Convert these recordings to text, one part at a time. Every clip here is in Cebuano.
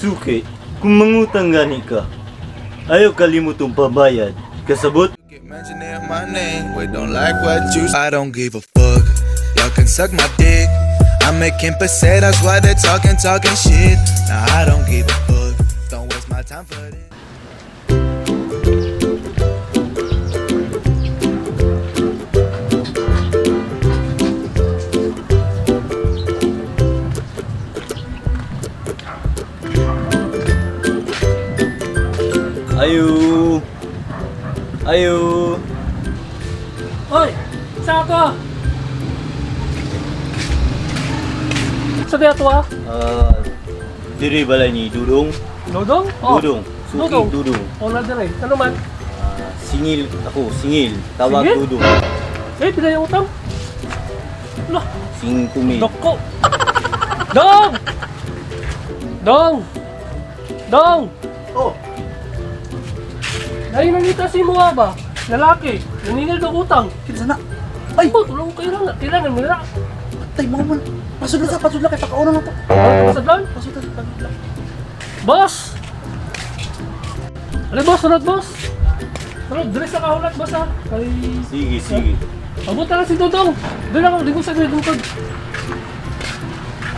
Suki, kung mangutang gani ka, ayaw kalimutong pabayad. Kasabot? Keep mentioning my name, we don't like what you. I don't give a fuck. Y'all can suck my dick. I'm making pesetas while they're talking, talking shit. Now I don't give a fuck. Don't waste my time for this. Ayo! Ayo! Oy! Sa ato! Sa kaya to ah? Ah, diri balay ni Dudong? Dodong? Oh. Dudong. Suki Dudong. Dudong. Oh, na dire. Ano man? Ah, singil ako, singil. Tawag Singil? Dudong. Eh, pila yung utang? Lah, 5,000. doko. Dong! Dong! Dong! Oh, Dahil nandito si Mua ba? Lalaki, naningil ng utang. Kinsa na? Ay, mo, tulong kayo lang. Kailangan mo na. Patay mo man. Pasudla sa pasudla kay pakauna na to. Ano ka sa Pasudla, pasudla. Boss! Ano boss? Sunod boss? Sunod, dress na kahulat boss ha. Kay... Sige, sige. Pabuta lang si Dodong. Doon ako, ligo sa gilid lungkod.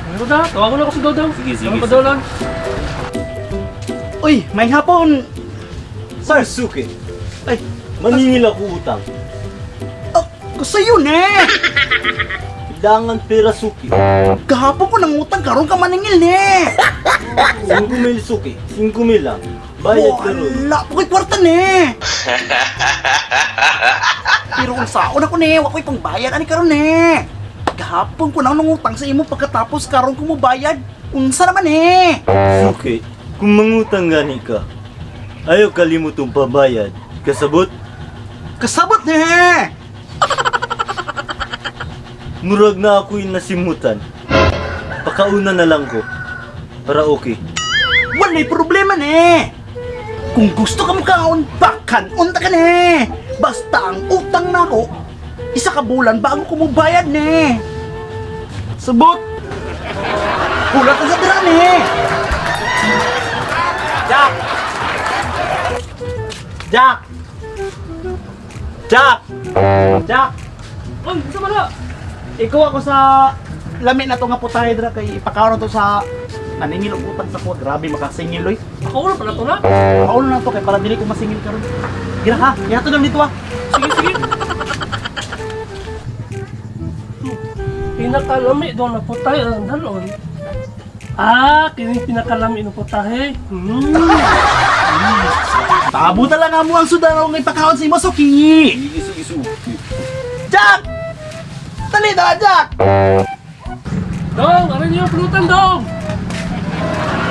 Ano na? Tawagan ako si Dodong. Sige, sige, Ano pa daw lang? Uy, may hapon. Sir Suki, Ay, maningil ako utang. oh, kusayo ne. Kailangan pera suki. Kahapon ko nangutang karon ka maningil ne. 5,000 suki. 5,000 lang. Bayad karon. Wala po ko'y kwarta ne. Pero kung saon ako ne, wa ko'y pangbayad ani karon ne. Kahapon ko nang nangutang sa imo pagkatapos karon ko mo bayad. Unsa naman eh? Suki, kung mangutang gani ka, ayaw kalimutong pabayad. Kasabot? Kasabot ne. Murag na ako'y nasimutan. Pakauna na lang ko. Para okay. Wala'y problema ne. Kung gusto ka mukaon, bakan unta ka ne. Basta ang utang nako, isa ka bulan bago ko mubayad ne. Sabot. Kulat ka sa dira ne. Jack! Jack! Jack! Jack! Oy, isa ba na? Ikaw ako sa lami na to nga putahe dra kay ipakaon na to sa naningil og utang sa ko. Grabe makasingil oy. Ako ulo pala to na. Paulo na to kay para dili ko masingil karon. Gira ha, ihatod lang dito ah. Sige, sige. Pinakalami doon na putahe ang dalon. Ah, kini pinakalami ng putahe. Tabo talaga mo ang sudaraw nga ipakaon sa imo suki. Sige, sige, suki. Jack! Dali na Jack! Dong, ano yung pulutan, Dong?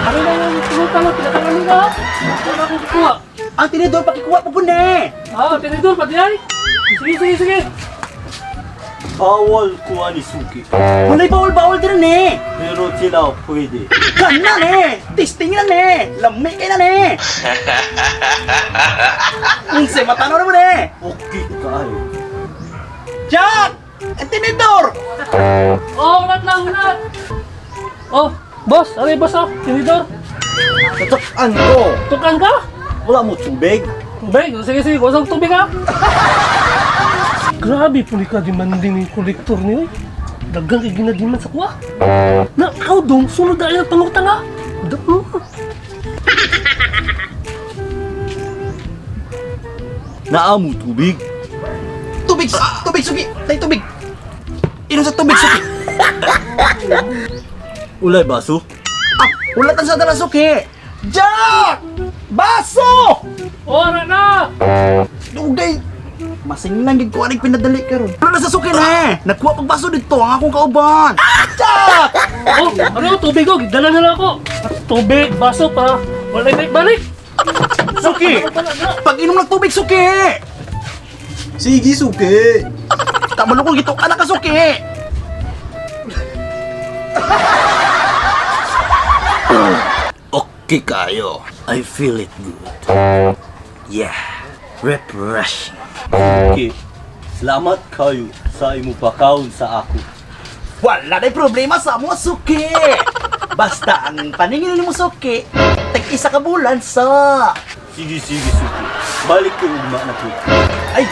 Ano na yung pulutan na pinakalami na? Wala akong kukuha. Ang tinidor pakikuha po po ne. Ah, tinidor, pati ay. Sige, sige, sige. Bawal kuha ni Suki. Walay bawal-bawal din ne. Pero sila pwede. Kana ne! Testing na ne! Lami kay na ne! Unsay matanaw na mo ne! Okay kaayo. Jack! Ang tinidor! Oh, ulat lang, ulat. Oh, boss, ano yung boss ah? Tinidor. Tatakan ko! Tukan ka? Wala mo tubig? Tubig? Sige, sige, kusang tubig ha. Grabe, puli ka demanding yung kolektor niyo eh. Dagang kay ginadiman sa kuha. Na, ikaw dong, sunod na ang pangutang ha. Naa mo tubig? Tubig, tubig suki. Tay tubig. Inom sa tubig suki. Ulay baso? Ah, ulatan sa dala suki. Jack! Baso! Oh, ara na! Dugay. Masing lang gid ko aning pinadali karon. Wala na sa suki na. Nagkuha pag baso dito ang akong kauban. Jack! Oh, ano tubig oh, dala na lang ako. At tubig, baso pa. Wala balik balik. Suki! Pag inom ng tubig suki. Sige, Suki! Tama ko gito anak ka suki. Okay kayo. I feel it good. Yeah. Refreshing. Okay. Salamat kayo sa imo pakaon sa ako. Wala na problema sa mo suki. Basta ang paningil nimo, suki, tag isa ka bulan sa. Sige, sige, suki. Balik ko ugma na ko. Ay!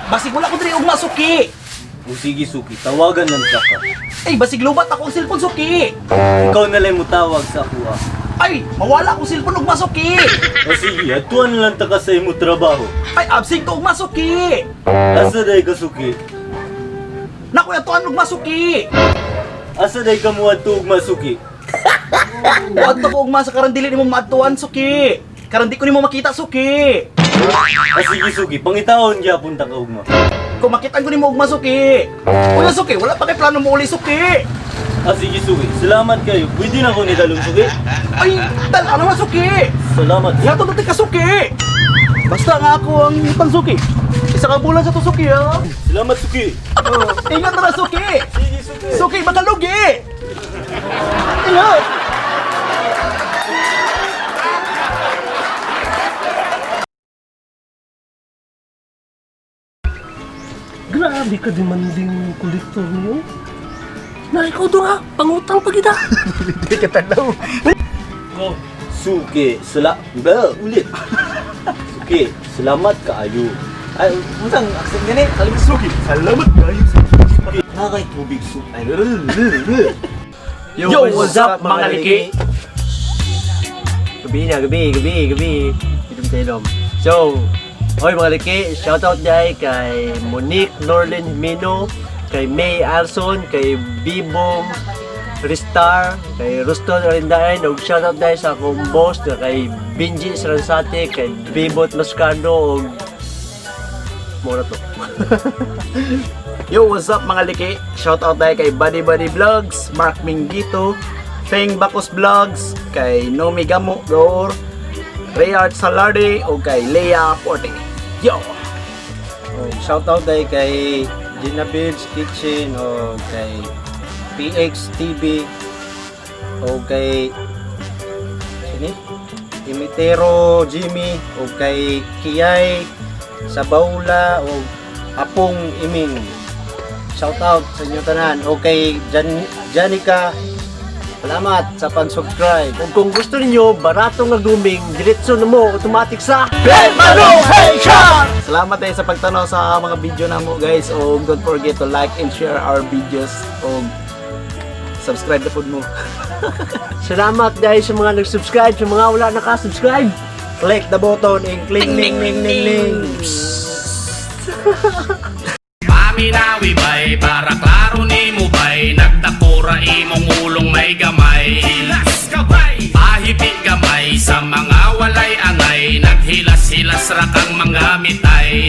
Basig wala ko diri ugma, suki. O sige, suki, tawagan lang ta ka. Ay, basig lubat ako ang cellphone, suki. Ikaw na lang mo tawag sa ako ah. Ay, mawala akong cellphone ugma, suki. O sige, atuan na lang ta ka sa imo trabaho. Ay, absent ko ugma, suki. Asa day ka, suki? Naku, atuan ugma, suki. Asa day ka mo adto ugma, suki? Muadto ko ugma sa karon dili nimo maadtuan, suki. Karon di ko nimo makita, suki. Ah, sige, suki, pangitaon gyapon ta ka ugma. Kung makitaan ko nimo ugma, suki. Uy, suki, wala pa kay plano mo uli, suki. Ah, sige, suki. Salamat kayo. Pwede na ko ni dalong, suki. Ay, dala naman, suki. Salamat. Nga to ka, suki. Basta nga ako ang utang, suki. Isa ka bulan sa to, suki, ha. Salamat, suki. Oh, ingat na lang, suki. Sige, suki. Suki, baka lugi. Ingat. Grabe ka demanding collector niyo. Na ikaw doon ha, pangutang pa kita. Hindi ka tanaw. Go. Suki, sala... Ba, ulit. Suki, salamat kaayo. Ay, unsang accent gani? Salim Suki, salamat kayo. suki. Nakay tubig suki. Ay, Yo, what's up, mga liki? Gabi na, gabi, gabi, gabi. Inom tayo inom. So, hoy mga liki, shoutout dahil kay Monique Norlin Jimeno, kay May Alson, kay Bibong Ristar, kay Ruston Arindaen, ug shoutout dahil sa akong boss na kay Benji Saransate, kay Bibot Mascano, ug mura to. Yo, what's up, mga liki? Shout out tayo kay Buddy Buddy Vlogs, Mark Mingito, Feng Bacos Vlogs, kay Nomi Gamo Gaur, Rayard Salarde, o kay Leia Forte. Yo! Oh, shoutout dahil kay Gina Bibs Kitchen o kay PX TV o kay sini Imitero Jimmy o kay Kiyay Sabaula o Apong Iming. Shoutout sa inyo tanan o kay Janica. Salamat sa pag-subscribe. Ug kung gusto niyo barato nga grooming, diretso na mo automatic sa Salamat tayo sa pagtanaw sa mga video namo, guys. O don't forget to like and share our videos. O subscribe na pod mo. Salamat dahil sa mga nag-subscribe, sa mga wala naka-subscribe. Click the button and click ning ning ning ning. Paminawi bay, para klaro ni mo bay? Nagtakura imong ulong may gamay. Hilas kabay, pahipi gamay. Sa mga walay angay, naghilas-hilas ra kang mga mitay.